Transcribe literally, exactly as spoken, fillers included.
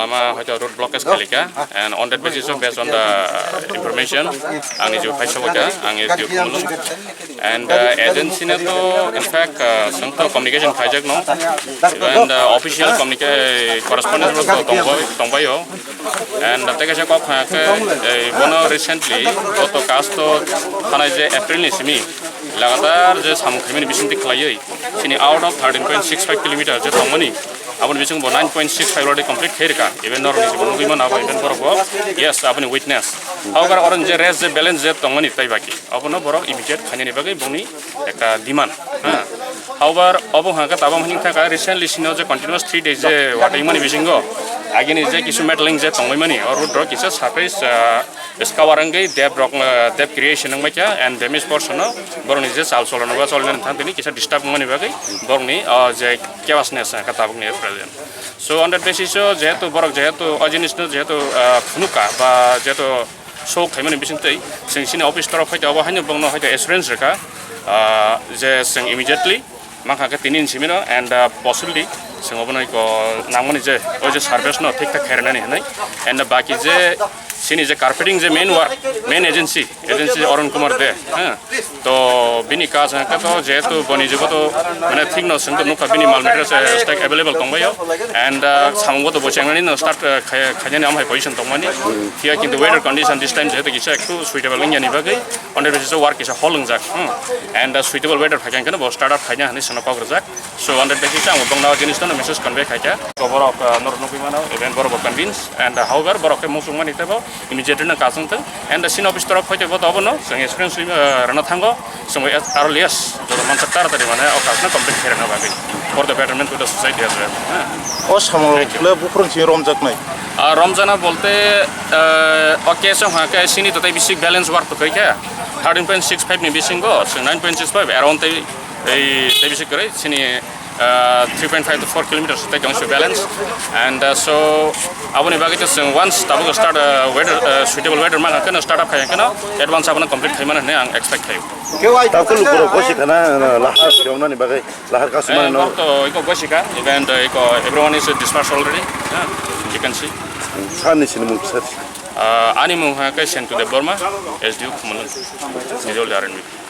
Ama hoito road blockage khalikha, and on that basis of, based on the information, ang niji phai soboikha, ang S D O Khumulwng. And, uh, agency no to, in fact, uh, chwng to communication khaijak no, even the official communica-, correspondence bo to tongbai, tongbaio. And tei kaisa kok kha khe, eh, bono recently, goto kas to thanai je April ni simi, lagatar je samung khaimani bisingtwi khlaiwi, chini out of thirteen point six five kilometer je tongmani, aboni bisingo bo nine point six five already complete khairikha. Even norok ni jibon nugwi mano abo, even borok bo, yes, aboni witness. However, oro je rest je balance je tongmani tai baki, abono borok immediate khainani bagwi bongni ekta demand. Ha. However, obo hwnka tabang hwnwi thaka recently sino je continuous three days je watwi mani bisingo agini je kisu meddling je tongwi mani, o road rok kisa surface, ah, scour wngwi dep rok, ah, dep creation wngbaikha and damage portion no borokni je chal cholon ba cholnani thang tini kisa disturb wngmani bagwi borokni, ah, je carelessness hwnka tabukni present. So on that basis o jehetu borok jehetu o jinis no jehetu, ah, phunukha ba jehetu sok khaimani bisingtwi chwng chini office torof hoite obo haino bongno hoite assurance rwkha, ah, je chwng immediately mankha khe tini ni simi no and, ah, possibly chwng obono iko nangmani je o je service no thik thak khairwnani hinwi and baki je chini je carpeting je main work, main agency, agency Arun Kumar De, ha. To bini kaj hwnka to jehetu boni jugo to mane thik no chwng to nukha bini mal material, eh, stock available tongbaio and, ah, samung bo to bo chengnani no start, eh, khai-, khainani amhai position tongmani. Phiya kintu weather condition this time jehetu kisa ektu suitable wngya ni bagwi on the basis of work kisa hol wngjak, hmm. And, ah, suitable weather phaikha hwnkheno bo start up khaina hinwi sano kok rwjak. So on the basis ang bongno jinis no message convey khaikha. Ko borok, ah, norok nugwi mano, even borok bo convince and, ah, however borok khe muchung mani tebo immediately no kasung thung. And the scene office torof hoite bo to abono chwng experience, ah, rwna thango. Chwng aro less joto mansak taratari mane o kasno complete khairana bagwi for the betterment to the society as well. Ha. O samung Thank you. Le buphurung sini romjaknai. Ah, romjana bolte, ah, o case o hwnka khe sini to tei bisi balance work to khaikha thirteen point six five ni bisingo chwng nine point six five around tei, ei, tei bisi kwrwi sini, ah, three point five to four kilometers tei tong balance. And, ah, so aboni bagwi to chwng once tabuk start, ah, weather, ah, suitable weather mankha kheno start up khai kheno advance abono complete khaimani hinwi ang expect khaio. Takulu borok gosi khana, lahar siyongnani bagwi, lahar kasumani Eh, no. Norok to iko gosi kha, even, uh, iko everyone is dispersed already. Yeah, you can see. Sani sini mung sir. Uh, ani mung ha khe Sentu Debbarma, S D O Khumulwng, Nijol R N B.